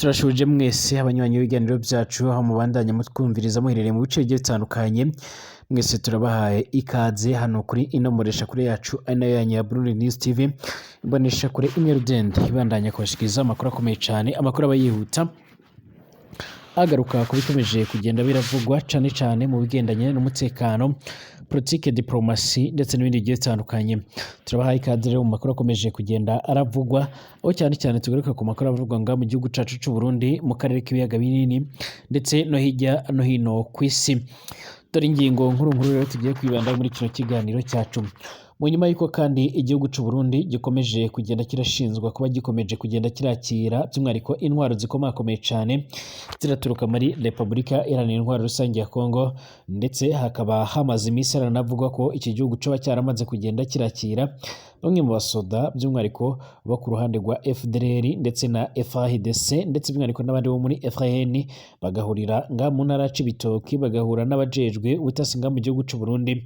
Turashuje mwese abanywanyi b'ibiganiro byacu aho mubandanya mutwumviriza muherereye mu bice bigiye bitandukanye. Mwese turabahaye ikaze hano kuri ino mboneshakure yacu, ari nayo yanyu ya Burundi News TV, imboneshakure imwe rudende ibandanya kubashikiriza amakuru akomeye cyane, amakuru aba yihuta, agaruka ku bikomeje kugenda biravugwa cane cane mu bigendanye n'umutekano, politike, diplomasi ndetse n'ibindi bigiye bitandukanye. Turabahaye ikaze rero mu makuru akomeje kugenda aravugwa, aho cyane cyane tugaruka ku makuru avugwa ngaha mu gihugu cacu c'u Burundi, mu karere k'ibiyaga binini ndetse no hirya no hino kw'isi. Dore ingingo nkuru nkuru rero tugiye kwibanda muri kino kiganiro cyacu. Mu nyuma y'uko kandi igihugu c'u Burundi gikomeje kugenda kirashinzwa kuba gikomeje kugenda kirakira by'umwihariko intwaro zikomakomeye cane ziraturuka muri Repubulika Iharanira Intwaro Rusange ya Kongo, ndetse hakaba hamaze iminsi haranavugwa ko iki gihugu coba cyaramaze kugenda kirakira bamwe mu basoda, by'umwihariko bo ku ruhande rwa FDLR ndetse na FARDC, ndetse by'umwihariko n'abandi bo muri FAN, bagahurira nga mu ntara ya Cibitoki, bagahura n'abajejwe ubutasi nga mu gihugu c'u Burundi.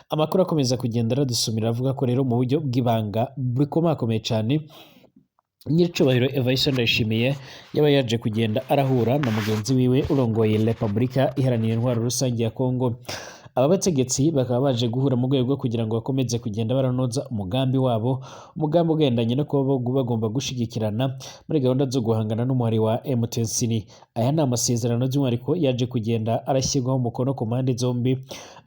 Amakuru akomeza kugenda aradusumira avuga ko rero mu buryo bw'ibanga bukomakomeye cane, nyiricubahiro Evariste Ndayishimiye yaba yaje kugenda arahura na mugenzi wiwe urongoye Repubulika Iharanira Intwaro Rusange ya Kongo. Aba bategetsi bakaba baje guhura mu rwego rwo kugira ngo bakomeze kugenda baranoza umugambi wabo, umugambi ugendanye no kuba bagomba gushigikirana muri gahunda zo guhangana n'umuhari wa M23. Aya ni amasezerano by'umwihariko yaje kugenda arashyirwaho umukono ku mpande zombi,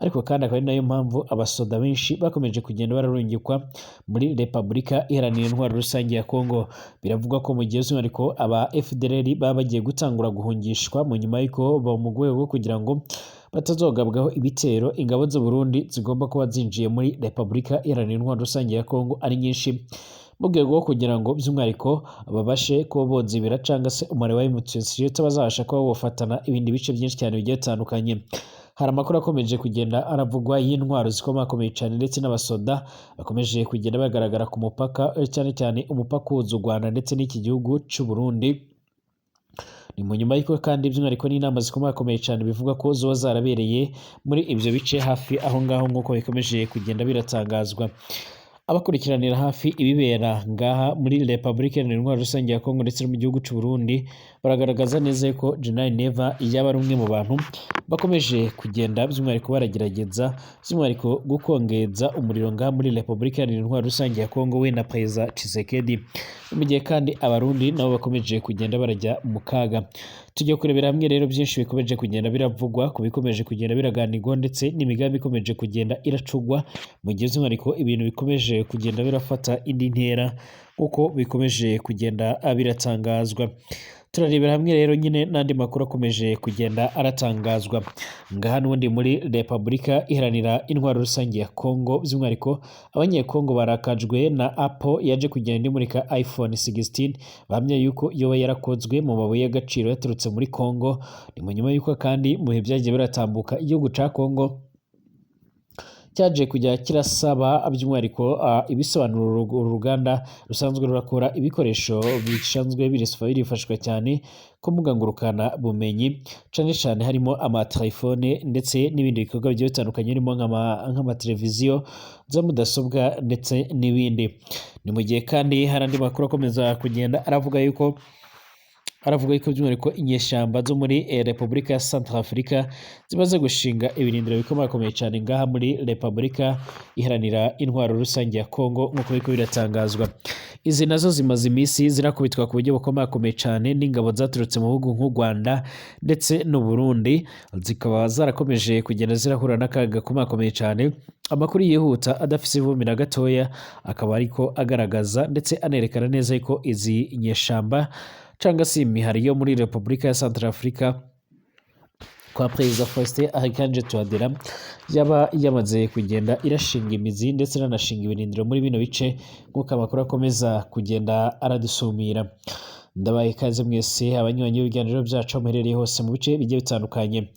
ariko kandi akaba ari nayo mpamvu abasoda benshi bakomeje kugenda bararungikwa muri Repubulika Iharanira Intwaro Rusange ya Kongo. Biravugwa ko mu gihe by'umwihariko aba FDLR baba bagiye gutangura guhungishwa mu nyuma y'uko mu rwego rwo kugira ngo batazogabwaho ibitero, ingabo z'u Burundi zigomba kuba zinjiye muri Repubulika Iharanira Intwaro Rusange ya Kongo ari nyinshi, mu rwego rwo kugira ngo by'umwihariko babashe kuba bozibira cangwa se umubare wa M23 utabazabasha kuba bofatana ibindi bice byinshi cyane bigiye bitandukanye. Hari amakuru akomeje kugenda aravugwa y'intwaro zikomakomeye cyane ndetse n'abasoda bakomeje kugenda bagaragara ku mupaka, cyane cyane umupaka uhuza u Rwanda ndetse n'iki gihugu c'u Burundi. Ni mu nyuma y'uko kandi by'umwihariko n'inama zikomakomeye cyane bivuga ko zoba zarabereye muri ibyo bice hafi aho ngaho, nk'uko bikomeje kugenda biratangazwa. Abakurikiranira hafi ibibera ngaha muri Repubulika Iharanira Intwaro Rusange ya Kongo ndetse no mu gihugu c'u Burundi baragaragaza neza ko General Neva yaba ari umwe mu bantu bakomeje kugenda by'umwihariko baragerageza by'umwihariko gukongeza umuriro ngaha muri Repubulika Iharanira Intwaro Rusange ya Kongo, we na Perezida Tshisekedi. Mu gihe kandi Abarundi nabo bakomeje kugenda barajya mu kaga. Tujya kurebera hamwe rero byinshi bikomeje kugenda biravugwa ku bikomeje kugenda biraganirwa ndetse n'imigambi ikomeje kugenda iracugwa, mu gihe by'umwihariko ibintu bikomeje kugenda birafata indi ntera nk'uko bikomeje kugenda biratangazwa. Turarebera hamwe rero nyine n'andi makuru akomeje kugenda aratangazwa ngaha n'ubundi muri Repubulika Iharanira Intwaro Rusange ya Kongo. By'umwihariko Abanyekongo barakajwe na Apple yaje kugenda imurika iPhone 16, bahamya yuko yoba yarakozwe mu mabuye y'agaciro yaturutse muri Kongo. Ni mu nyuma y'uko kandi mu bihe byagiye biratambuka igihugu ca Kongo cyaje kujya kirasaba by'umwihariko ibisobanuro uru ruganda rusanzwe rurakora ibikoresho bisanzwe birifashishwa cyane ku mbuga ngurukana bumenyi, cane cane harimo amatelefone ndetse n'ibindi bikorwa bigiye bitandukanye, birimo nk'amateleviziyo, za mudasobwa ndetse n'ibindi. Ni mu gihe kandi hari andi makuru akomeza kugenda aravuga yuko by'umwihariko inyeshyamba zo muri Repubulika ya Centrafrica zimaze gushinga ibirindiro bikomakomeye cyane ngaha muri Repubulika Iharanira Intwaro Rusange ya Kongo, nk'uko biriko biratangazwa. Izi nazo zimaze iminsi zirakubitwa ku buryo bukomakomeye cyane n'ingabo zaturutse mu bihugu nk'u Rwanda ndetse n'u Burundi, zikaba zarakomeje kugenda zirahura n'akaga gakomakomeye cyane. Amakuru yihuta adafise ivumbi na gatoya akaba ariko agaragaza ndetse anerekana neza yuko izi nyeshamba canga se imihari yo muri Repubulika ya Centrafrica kwa Perezida Faustin Archange Touadera yaba yamaze kugenda irashinga imizi ndetse iranashinga ibirindiro muri bino bice, nk'uko amakuru akomeza kugenda aradusumira. Ndabaye ikaze mwese abanywanyi b'ibiganiro byacu aho muherereye hose mu bice bigiye bitandukanye,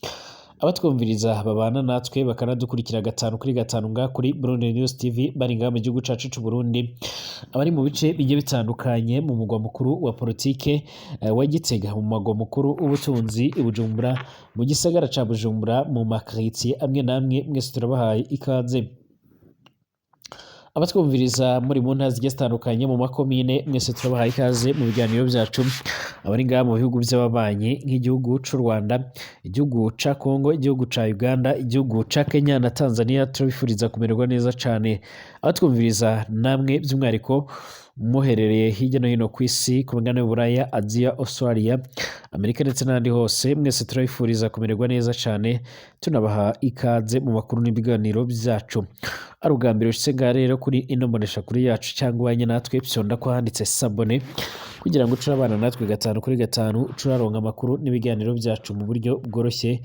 abatwumviriza babana natwe bakanadukurikira gatanu kuri gatanu ngaha kuri Burundi News TV bari ngaha mu gihugu cacu c'u Burundi, abari mu bice bigiye bitandukanye mu mugwa mukuru wa politike wa Gitega, mu mugwa mukuru w'ubutunzi i Bujumbura, mu gisagara ca Bujumbura, mu makaritsiye amwe n'amwe, mwese turabahaye ikaze. Abatwumviriza muri mu ntara zigiye zitandukanye mu makomine, mwese turabahaye ikaze mu biganiro byacu. Abari ngaha mu bihugu by'ababanyi nk'igihugu c'u Rwanda, igihugu ca Congo, igihugu ca Uganda, igihugu ca Kenya na Tanzania, turabifuriza kumererwa neza cane. Abatwumviriza namwe by'umwihariko muherereye hirya no hino ku isi, ku migabane y'Uburaya, Aziya, Australia, Amerika ndetse n'ahandi hose, mwese turabifuriza kumererwa neza cane, tunabaha ikaze mu makuru n'ibiganiro byacu. Ari ubwa mbere ushitse ngaha rero kuri ino mboneshakure yacu cyangwa ubanye natwe, fyonda ko handitse s'abonner kugira ngo uce urabana natwe gatanu kuri gatanu, uce uraronka amakuru n'ibiganiro byacu mu buryo bworoshye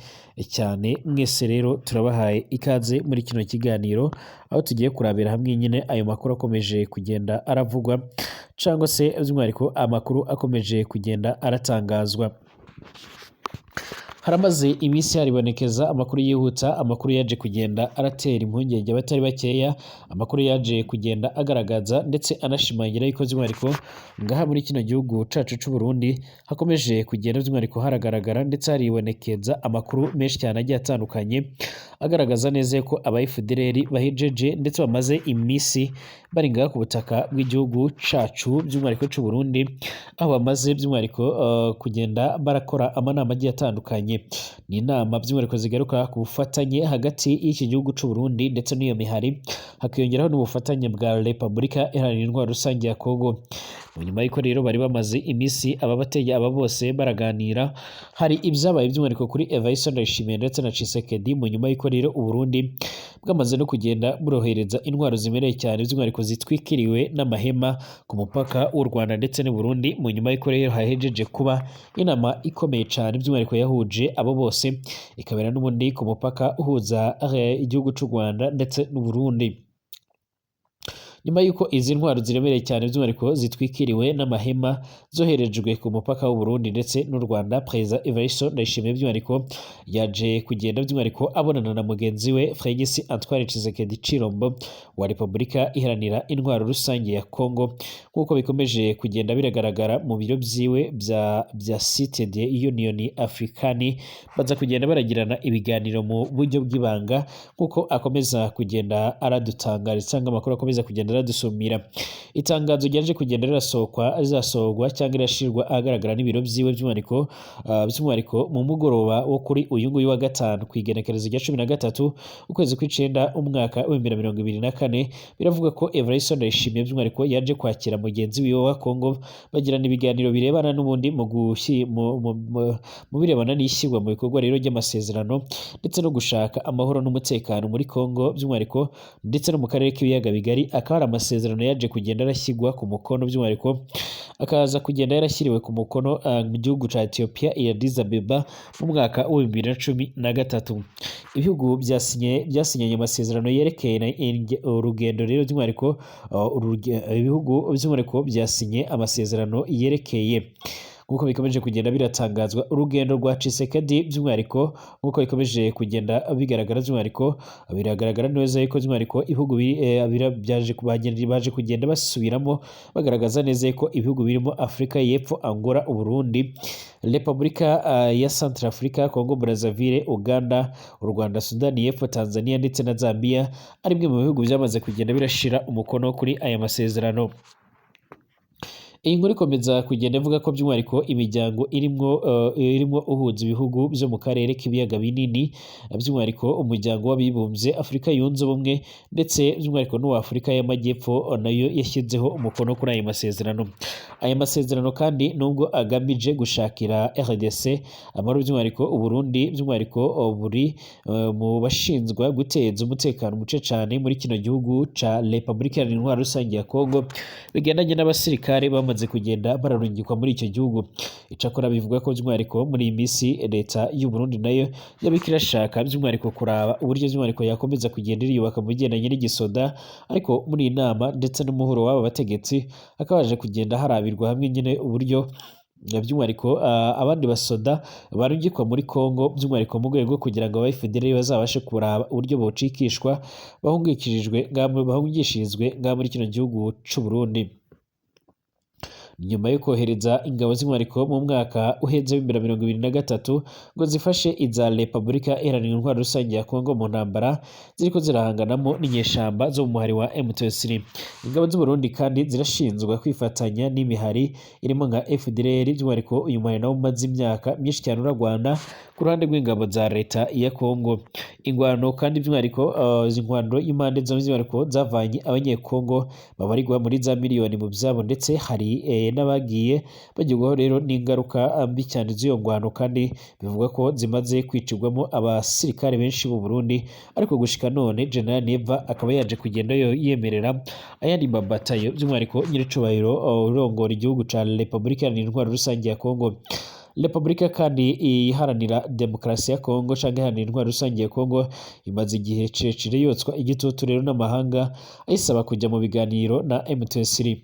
cyane. Mwese rero turabahaye ikaze muri kino kiganiro, aho tugiye kurabira hamwe nyine ayo makuru akomeje kugenda aravugwa, cyangwa se by'umwihariko amakuru akomeje kugenda aratangazwa. Haramaze iminsi haribonekeza amakuru yihuta, amakuru yaje kugenda aratera impungenge abatari bakeya, amakuru yaje kugenda agaragaza ndetse anashimangira yuko by'umwihariko ngaha muri kino gihugu cacu c'u Burundi hakomeje kugenda by'umwihariko haragaragara ndetse haribonekeza amakuru menshi cyane agiye atandukanye agaragaza neza ko aba FDLR bahejeje ndetse bamaze iminsi bari ngaha ku butaka bw'igihugu cacu by'umwihariko c'u Burundi, aho bamaze by'umwihariko kugenda barakora amanama agiye atandukanye. Ni inama by'umwihariko zigaruka ku bufatanye hagati y'iki gihugu c'u Burundi ndetse n'iyo mihari, hakiyongeraho n'ubufatanye bwa Repubulika Iharanira Intwaro Rusange ya Congo. Mu nyuma y'uko rero bari bamaze iminsi aba bateye aba bose baraganira, hari ibyabaye by'umwihariko kuri Evariste Ndayishimiye ndetse na Tshisekedi. Mu nyuma y'uko rero u Burundi bwamaze no kugenda burohereza intwaro zimereye cyane by'umwihariko zitwikiriwe n'amahema ku mupaka w'u Rwanda ndetse n'u Burundi, mu nyuma y'uko rero hahejeje kuba inama ikomeye cyane by'umwihariko yahuje abo bose, ikabera n'ubundi ku mupaka uhuza igihugu c'u Rwanda ndetse n'u Burundi. Nyuma y'uko izi ntwaro ziremereye cyane by'umwihariko zitwikiriwe n'amahema zoherejwe ku mupaka w'u Burundi ndetse n'u Rwanda, Perezida Evariste Ndayishimiye by'umwihariko yaje kugenda by'umwihariko abonana na mugenzi we Félix Antoine Tshisekedi Tshilombo wa Repubulika Iharanira Intwaro Rusange ya Congo, nk'uko bikomeje kugenda biragaragara mu biro byiwe bya Cité de Union Africaine. Baza kugenda baragirana ibiganiro mu buryo bw'ibanga, nk'uko akomeza kugenda aradutangariza cyangwa amakuru akomeza kugenda aradusumira. Itangazo ryaje kugenda rirasohokwa, rizasohorwa cyangwa rirashirwa ahagaragara n'ibiro byiwe by'umwihariko mu mugoroba wo kuri uyu nguyu wa gatanu ku igenekerezo rya 13 ukwezi kw'icenda umwaka wa 2024, biravuga ko Evariste Ndayishimiye by'umwihariko yaje kwakira mugenzi wiwe wa Congo, bagirana ibiganiro birebana n'ubundi mu birebana n'ishyirwa mu bikorwa rero ry'amasezerano ndetse no gushaka amahoro n'umutekano muri Congo by'umwihariko ndetse no mu karere k'ibiyaga bigari. Akaba ari amasezerano yaje kugenda arashyirwa ku mukono, by'umwihariko akaza kugenda yarashyiriwe ku mukono mu gihugu ca Ethiopia i Addis Abeba mu mwaka wa 2013. Ibihugu byasinyanye amasezerano yerekeye urugendo rero by'umwihariko, ibihugu by'umwihariko byasinye amasezerano yerekeye, nk'uko bikomeje kugenda biratangazwa, urugendo rwa Tshisekedi by'umwihariko. Nk'uko bikomeje kugenda bigaragara, by'umwihariko biragaragara neza yuko by'umwihariko ibihugu baje kugenda basubiramo bagaragaza neza yuko ibihugu birimo Afurika y'Epfo, Angola, Uburundi, Repubulika ya Centrafrica, Congo Brazzaville, Uganda, u Rwanda, Sudani y'Epfo, Tanzania ndetse na Zambia ari bimwe mu bihugu byamaze kugenda birashira umukono kuri aya masezerano. Iyi nkuru ikomeza kugenda ivuga ko by'umwihariko imiryango irimwo uhuza ibihugu byo mu karere k'ibiyaga binini, by'umwihariko umuryango w'abibumbye, Afurika yunze ubumwe ndetse by'umwihariko n'uwa Afurika y'Amajyepfo, nayo yashyizeho umukono kuri ayo masezerano. Aya masezerano kandi nubwo agamije gushakira RDC amahoro, by'umwihariko Uburundi by'umwihariko buri mu bashinzwa guteza umutekano muce cyane muri kino gihugu ca Repubulika Iharanira Intwaro Rusange ya Congo, bigendanye n'abasirikare bamaze kugenda bararungikwa muri icyo gihugu. Icakora bivuga ko by'umwihariko muri iyi minsi leta y'u Burundi nayo yaba irashaka by'umwihariko kuraba uburyo by'umwihariko yakomeza kugenda iriyubaka mu bigendanye n'igisoda, ariko muri iyi nama ndetse n'umuhuro w'aba bategetsi hakaba haje kugenda harabirwa hamwe nyine uburyo by'umwihariko abandi basoda barungikwa muri Congo, by'umwihariko mu rwego kugira ngo aba FDLR bazabashe kuraba uburyo bocikishwa bahungishirizwe ngaha muri kino gihugu c'u Burundi. Nyuma yo kohereza ingabo z'intwariko mu mwaka uheze w'2023 ngo zifashe iza Repubulika Iharanira Intwaro Rusange ya Kongo mu ntambara ziriko zirahanganamo n'inyeshamba zo mu muhari wa M23. Ingabo z'u Burundi kandi zirashinzwe kwifatanya n'imihari irimo nka FDLR, by'umwihariko uyu muhari nawo umaze imyaka myinshi cyane uragwana ku ruhande rw'ingabo za leta ya Kongo. Ingwano kandi by'umwihariko izi ngwano y'impande zombi by'umwihariko zavanye abanyekongo babarirwa muri za miliyoni mu byabo, ndetse hari n'abagiye bagirwaho rero n'ingaruka mbi cyane z'iyo ngwano, kandi bivugwa ko zimaze kwicirwamo abasirikare benshi b'u Burundi. Ariko gushika none General Neva akaba yaje kugenda yemerera ayandi mabatayo, by'umwihariko nyiricubahiro urongora igihugu ca Repubulika Iharanira Intwaro Rusange ya Kongo. Repubulika kandi iharanira demokarasi ya Kongo canke iharanira intwaro rusange ya Kongo imaze igihe kirekire yotswa igitutu rero n'amahanga ayisaba kujya mu biganiro na M23.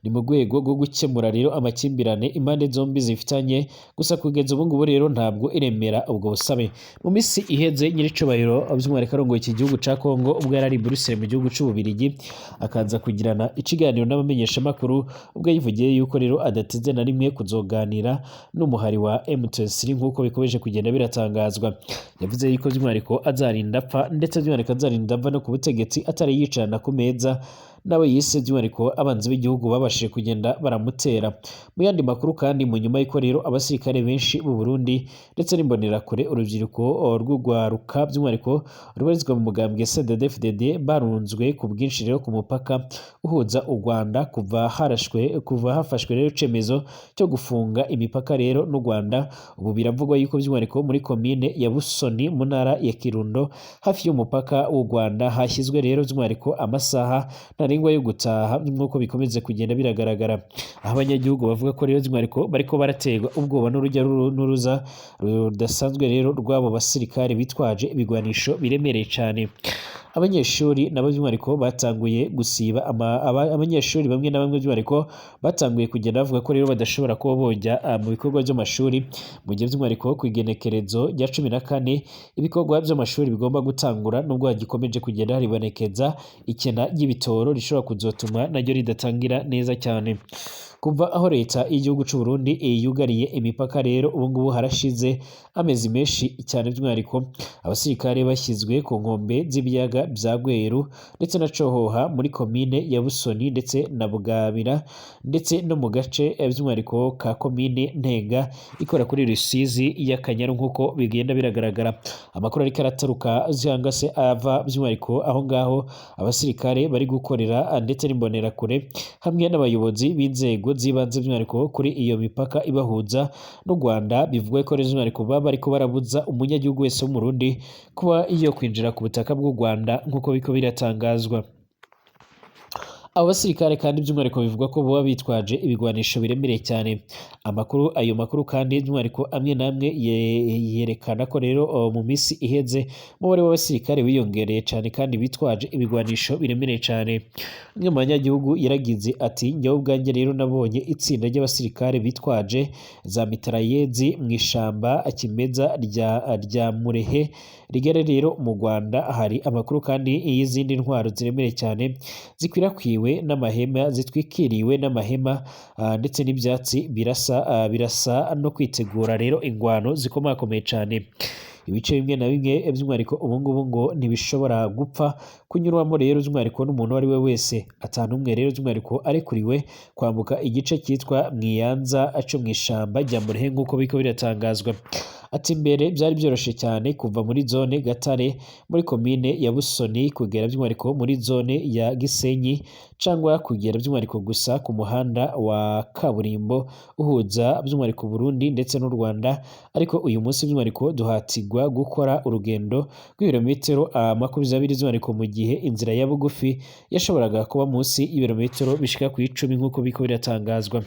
Ni mu rwego rwo gukemura rero amakimbirane impande zombi zifitanye, gusa kugeza ubu ngubu rero ntabwo iremera ubwo busabe. Mu minsi iheze nyiricubahiro by'umwihariko arongoye iki gihugu ca Kongo ubwo yari ari i Bruxelles mu gihugu c'Ububirigi, akaza kugirana ikiganiro n'abamenyeshamakuru, ubwo yivugiye yuko rero adateze na rimwe kuzoganira n'umuhari wa M23 nk'uko bikomeje kugenda biratangazwa. Yavuze yuko by'umwihariko azarinda apfa, ndetse by'umwihariko azarinda ava no ku butegetsi atari yicarana ku meza nawe yise by'umwihariko abanzi b'igihugu babashije kugenda baramutera. Mu yandi makuru kandi, mu nyuma y'uko rero abasirikare benshi b'u Burundi ndetse n'imbonerakure, urubyiruko rw'urwaruka by'umwihariko rubarizwa mu mugambwe CNDD-FDD, barunzwe ku bwinshi rero ku mupaka uhuza u Rwanda kuva hafashwe rero icemezo cyo gufunga imipaka rero n'u Rwanda. Ubu biravugwa yuko by'umwihariko muri komine ya Busoni mu ntara ya Kirundo hafi y'umupaka w'u Rwanda hashyizwe rero by'umwihariko amasaha ntarengwa yo gutaha, nk'uko bikomeze kugenda biragaragara, aho abanyagihugu bavuga ko rero by'umwihariko bariko baraterwa ubwoba n'urujya n'uruza rudasanzwe rero rw'abo basirikare bitwaje ibigwanisho biremereye cyane. Abanyeshuri nabo by'umwihariko batanguye gusiba abanyeshuri bamwe na bamwe by'umwihariko batanguye kugenda bavuga ko rero badashobora kuba bojya mu bikorwa by'amashuri, mu gihe by'umwihariko ku igenekerezo rya 14 ibikorwa by'amashuri bigomba gutangura, nubwo hagikomeje kugenda haribonekeza ikena ry'ibitoro rishobora kuzotuma naryo ridatangira neza cyane. Kuva aho leta y'igihugu c'u Burundi yugariye imipaka rero ubu ngubu harashize amezi menshi cyane, by'umwihariko abasirikare bashyizwe ku nkombe z'ibiyaga bya Rweru ndetse na Cohoha muri komine ya Busoni ndetse na Bugabira, ndetse no mu gace by'umwihariko ka komine Ntega ikora kuri Rusizi y'Akanyaru, nk'uko bigenda biragaragara. Amakuru ariko arataruka cyangwa se ava by'umwihariko aho ngaho abasirikare bari gukorera ndetse n'imbonerakure hamwe n'abayobozi b'inzego z'ibanze by'umwihariko kuri iyo mipaka ibahuza n'u Rwanda, bivugwa ko by'umwihariko baba bariko barabuza umunyagihugu wese w'Umurundi kuba iyo kwinjira ku butaka bw'u Rwanda, nk'uko biko biratangazwa. Abo basirikare kandi by'umwihariko bivugwa ko baba bitwaje ibigwanisho biremereye cyane. Ayo makuru kandi by'umwihariko amwe n'amwe yerekana ko rero mu minsi iheze umubare w'abasirikare wiyongereye cyane kandi bitwaje ibigwanisho biremereye cyane. Umwe mu banyagihugu yaragize ati: njyewe ubwanjye rero nabonye itsinda ry'abasirikare bitwaje za mitarayezi mu ishamba kimeza rya Murehe rigera rero mu Rwanda. Hari amakuru kandi y'izindi ntwaro ziremereye cyane zikwirakwiwe n'amahema, zitwikiriwe n'amahema ndetse n'ibyatsi, birasa no kwitegura rero ingwano zikomakomeye cyane. Ibice bimwe na bimwe by'umwihariko ubu ngubu ngo ntibishobora gupfa kunyurwamo rero by'umwihariko n'umuntu uwo ari we wese. Atanumwe rero by'umwihariko arekuriwe kwambuka igice cyitwa Mwiyanza aco mu ishamba rya Murehe, nk'uko biriko biratangazwa. Ati mbere byari byoroshe cyane kuva muri zone Gatare muri komine ya Busoni kugera by'umwihariko muri zone ya Gisenyi, cyangwa kugera by'umwihariko gusa ku muhanda wa kaburimbo uhuza by'umwihariko Burundi ndetse n'u Rwanda. Ariko uyu munsi by'umwihariko duhatirwa gukora urugendo rw'ibirometero 20 by'umwihariko, mu gihe inzira ya bugufi yashoboraga kuba munsi y'ibirometero bishika ku 10, nk'uko biriko biratangazwa.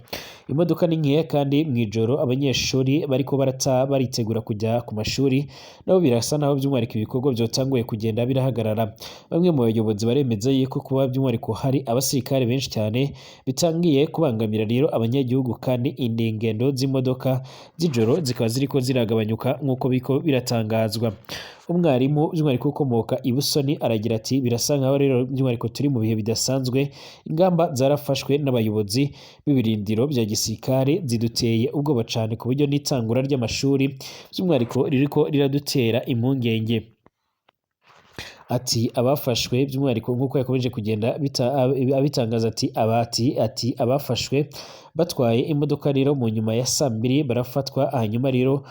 Imodoka ni nkeya kandi mu ijoro abanyeshuri bariko baritegura kujya ku mashuri, nabo birasa naho by'umwihariko ibikorwa byotanguye kugenda birahagarara. Bamwe mu bayobozi baremeza yuko kuba by'umwihariko hari abasirikare abasirikare benshi cyane bitangiye kubangamira rero abanyagihugu, kandi ingendo z'imodoka z'ijoro zikaba ziriko ziragabanyuka nk'uko biriko biratangazwa. Umwarimu by'umwihariko ukomoka i Busoni aragira ati birasa nkaho rero by'umwihariko turi mu bihe bidasanzwe, ingamba zarafashwe n'abayobozi b'ibirindiro bya gisirikare ziduteye ubwoba cyane, ku buryo n'itangura ry'amashuri by'umwihariko ririko riradutera impungenge. Ati abafashwe by'umwihariko nk'uko yakomeje kugenda abitangaza, ati abati ati abafashwe batwaye imodoka rero mu nyuma ya saa mbiri barafatwa, hanyuma rero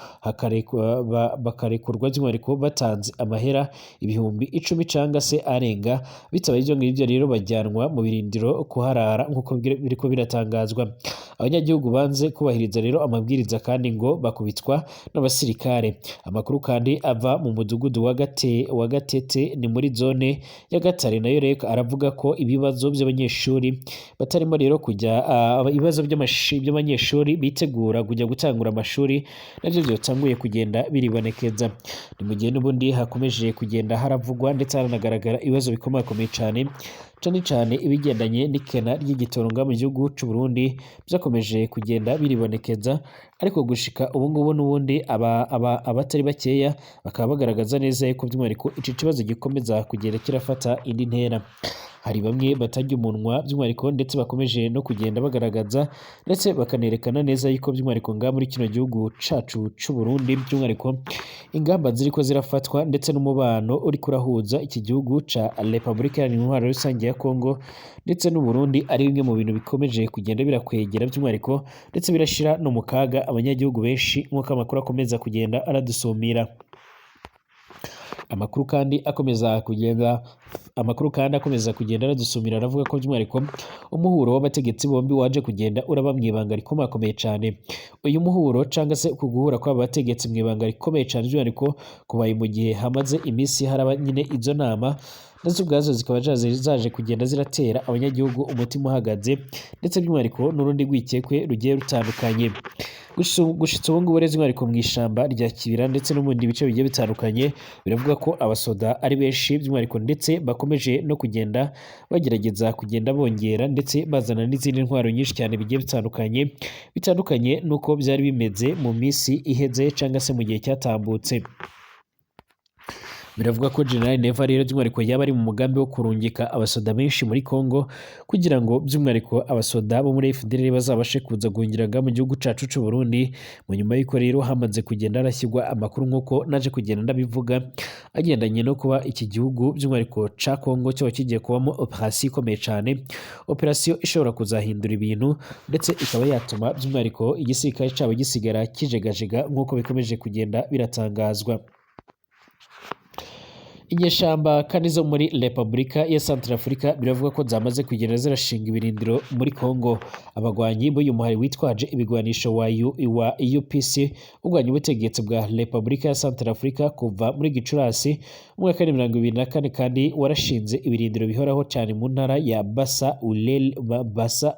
bakarekurwa by'umwihariko batanze amahera 10,000 cyangwa se arenga, bitabaye ibyo ngibyo rero bajyanwa mu birindiro kuharara nk'uko biriko biratangazwa. Abanyagihugu banze kubahiriza rero amabwiriza kandi ngo bakubitwa n'abasirikare. Amakuru kandi ava mu mudugudu wa Gatete ni muri zone ya Gatare nayo rero aravuga ko ibibazo by'abanyeshuri batarimo rero kujya ibibazo by'abanyeshuri bitegura kujya gutangura amashuri nabyo byatanguye kugenda biribonekeza. Ni mu gihe n'ubundi hakomeje kugenda haravugwa ndetse haranagaragara ibibazo bikomakomeye cyane, cyane cyane ibigendanye n'ikena ry'igitoronga mu gihugu c'u Burundi byakomeje kugenda biribonekeza, ariko gushika ubu ngubu n'ubundi abatari bakeya bakaba bagaragaza neza yuko by'umwihariko ico kibazo gikomeza kugenda kirafata indi ntera. Hari bamwe batarya umunwa by'umwihariko ndetse bakomeje no kugenda bagaragaza ndetse bakanerekana neza yuko by'umwihariko ngaha muri kino gihugu cacu c'u Burundi by'umwihariko ingamba ziriko zirafatwa ndetse n'umubano uriko urahuza iki gihugu ca Repubulika Iharanira Intwaro Rusange ya Kongo ndetse n'u Burundi ari bimwe mu bintu bikomeje kugenda birakwegera by'umwihariko ndetse birashira no mu kaga abanyagihugu benshi nk'uko amakuru akomeza kugenda aradusumira. Amakuru kandi akomeza kugenda aradusumira aravuga ko by'umwihariko umuhuro w'abategetsi bombi waje kugenda uraba mu ibanga rikomakomeye cyane. Uyu muhuro cyangwa se uku guhura kw'aba bategetsi mu ibanga rikomeye cyane by'umwihariko kubaye mu gihe hamaze iminsi haraba nyine izo nama, ndetse ubwazo zikaba zaje kugenda ziratera abanyagihugu umutima uhagaze ndetse by'umwihariko n'urundi rwikekwe rugiye rutandukanye. Gushitsa ubu ngubu rero by'umwihariko mu ishamba rya Kibira ndetse no mu bindi bice bigiye bitandukanye biravuga ko abasoda ari benshi by'umwihariko ndetse bakomeje no kugenda bagerageza kugenda bongera ndetse bazana n'izindi ntwaro nyinshi cyane bigiye bitandukanye n'uko byari bimeze mu minsi iheze cyangwa se mu gihe cyatambutse. Biravuga ko General Neva rero by'umwihariko yaba ari mu mugambi wo kurungika abasoda benshi muri Kongo kugira ngo by'umwihariko abasoda bo muri FDLR bazabashe kuza guhungira mu gihugu cacu c'u Burundi. Mu nyuma y'uko rero hamaze kugenda harashyirwa amakuru nk'uko naje kugenda ndabivuga agendanye no kuba iki gihugu by'umwihariko ca Kongo cyaba kigiye kubamo operasiyo ikomeye cyane, operasiyo ishobora kuzahindura ibintu ndetse ikaba yatuma by'umwihariko igisirikare cyabo gisigara kijegajega nk'uko bikomeje kugenda biratangazwa. Inyeshamba kandi zo muri Repubulika ya Centrafrica biravuga ko zamaze kugenda zirashinga ibirindiro muri Kongo. Abagwanyi b'uyu muhari witwaje ibigwanisho wa UPC urwanya ubutegetsi bwa Repubulika ya Centrafrica kuva muri Gicurasi umwaka wa 2024 kandi warashinze ibirindiro bihoraho cyane mu ntara ya Bassa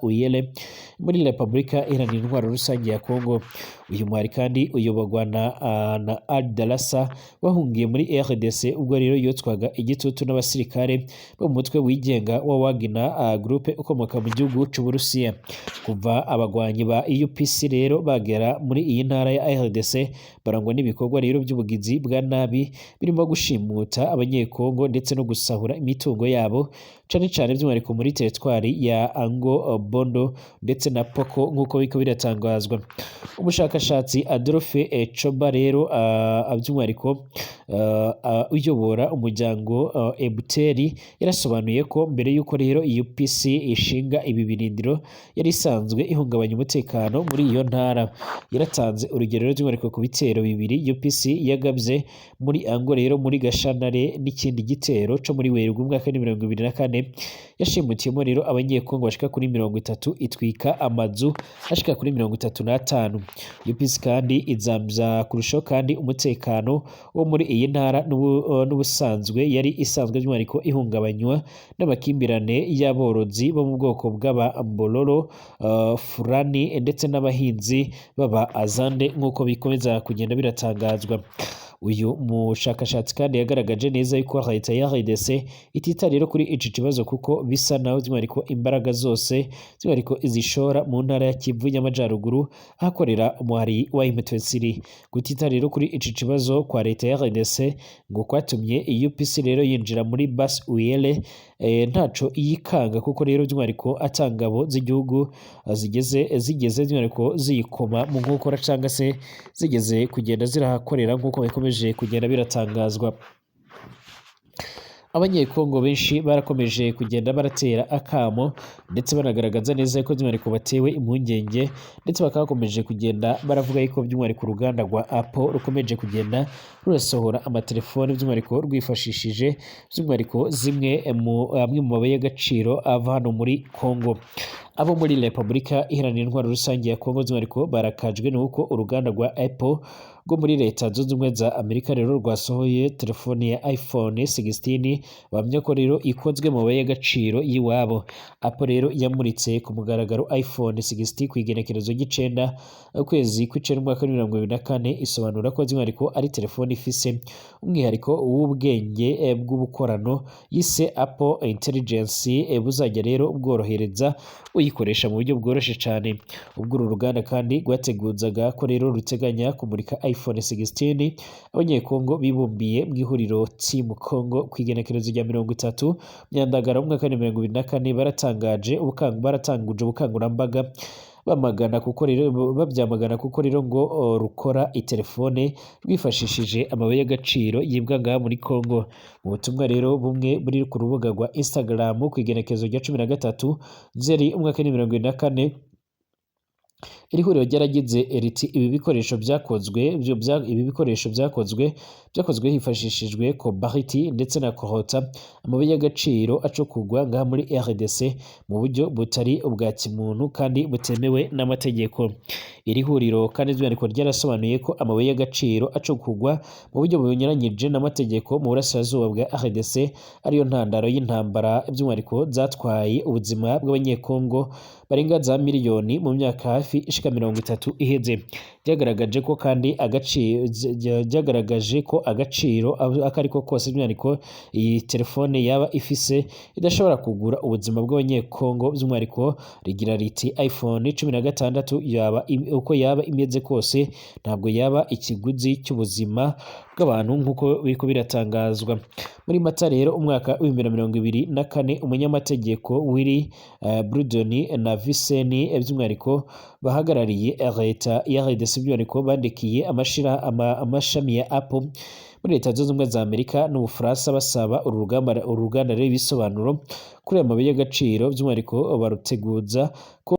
Uyele muri Repubulika Iharanira Intwaro Rusange ya Kongo. Uyu muhari kandi uyoborwa na Al-Darassa bahungiye muri RDC ubwo rero yotswaga igitutu n'abasirikare bo mu mutwe wigenga wa Wagner Group ukomoka mu gihugu c'Uburusiya. Kuva abagwanyi ba UPC rero bagera muri iyi ntara ya RDC barangwa n'ibikorwa rero by'ubugizi bwa nabi birimo gushimuta abanyekongo ndetse no gusahura imitungo yabo, cane cane by'umwihariko muri teritwari ya Ango Bondo ndetse na Poko nk'uko biriko biratangazwa. Umushakashatsi Adolphe Choba rero by'umwihariko uyobora umuryango Ebuteri yarasobanuye ko mbere y'uko rero UPC ishinga ibi birindiro yari isanzwe ihungabanya umutekano muri iyo ntara. Yaratanze urugero by'umwihariko ku bitero bibiri UPC yagabye muri Ango rero muri Gashanare n'ikindi gitero co muri Werurwe umwaka wa 2024 yashimutiyemo rero abanyekongo bashika kuri 30 itwika amazu ashika kuri 35. UPC kandi izamvya kurushaho kandi umutekano wo muri iyi ntara n'ubusanzwe yari isanzwe by'umwihariko ihungabanywa n'amakimbirane y'aborozi bo mu bwoko bw'aba Mbololo, Fulani ndetse n'abahinzi b'aba Azande nk'uko bikomeza kugenda biratangazwa. Uyu mushakashatsi kandi yagaragaje neza yuko leta ya RDC itita rero kuri ici kibazo, kuko bisa naho by'umwihariko imbaraga zose by'umwihariko izishora mu ntara ya Kivu y'Amajyaruguru ahakorera umuhari wa M23. Kutita rero kuri ici kibazo kwa leta ya RDC ngo kwatumye UPC rero yinjira muri Bas Uyele ntaco yikanga, kuko rero by'umwihariko atangabo z'igihugu zigeze by'umwihariko ziyikoma mu nkokora cyangwa se zigeze kugenda zirahakorera nk'uko bikomeje kugenda biratangazwa. Abanyekongo benshi barakomeje kugenda baratera akamo ndetse banagaragaza neza ko by'umwihariko batewe impungenge, ndetse bakaba bakomeje kugenda baravuga yuko by'umwihariko uruganda rwa Apple rukomeje kugenda rurasohora amatelefoni by'umwihariko rwifashishije by'umwihariko zimwe mu amwe mu mabuye y'agaciro ava hano muri Congo. Abo muri Repubulika Iharanira Intwaro Rusange ya Congo by'umwihariko barakajwe n'uko uruganda rwa Apple rwo muri Leta Zunze Ubumwe za Amerika rero rwasohoye telefone ya iPhone 16, bahamya ko rero ikozwe mu mabuye y'agaciro y'iwabo. Apple rero yamuritse ku mugaragaro iPhone 16 ku igenekerezo ry'icenda ukwezi kw'icenda umwaka wa 2024, isobanura ko by'umwihariko ari telefone ifise umwihariko w'ubwenge bw'ubukorano yise Apple Intelligence, buzajya rero bworohereza uyikoresha mu buryo bworoshye cyane. Ubwo uru ruganda kandi rwateguzaga ko rero ruteganya kumurika iPhone 16, Abanyekongo bibumbiye mu ihuriro Team Congo ku igenekerezo rya 30 Myandagara umwaka wa 2024 baratangaje baratanguje ubukangurambaga bamagana, kuko rero babyamagana, kuko rero ngo rukora itelefone rwifashishije amabuye y'agaciro yibwa ngaha muri Congo. Mu butumwa rero bumwe buri ku rubuga rwa Instagram ku igenekerezo rya 13 Nzeri umwaka wa 2024, iri huriro ryaragize riti: Ibi bikoresho byakozwe hifashishijwe cobalt ndetse na coltan, amabuye y'agaciro acukugwa ngaha muri RDC mu buryo butari ubwa kimuntu kandi butemewe n'amategeko." Iri huriro kandi by'umwihariko ryarasobanuye ko amabuye y'agaciro acukugwa mu buryo bunyuranyije n'amategeko mu burasirazuba bwa RDC ariyo ntandaro y'intambara by'umwihariko zatwaye ubuzima bw'Abanyekongo barenga za miliyoni mu myaka hafi ishika 30 iheze. Ryagaragaje ko agaciro ako ariko kose by'umwihariko iyi telefone yaba ifise idashobora kugura ubuzima bw'Abanyekongo. By'umwihariko rigira riti: "iPhone 16 yaba uko yaba imeze kose ntabwo yaba ikiguzi cy'ubuzima bw'abantu", nk'uko biriko biratangazwa. Muri Mata rero umwaka w'2024, umunyamategeko Willy Brudon na Viseni by'umwihariko bahagarariye leta ya RDC by'umwihariko bandikiye amashami ya Apple muri Leta Zunze Ubumwe za Amerika n'Ubufaransa basaba uru ruganda rero ibisobanuro kuri aya mabuye y'agaciro, by'umwihariko baruteguza ko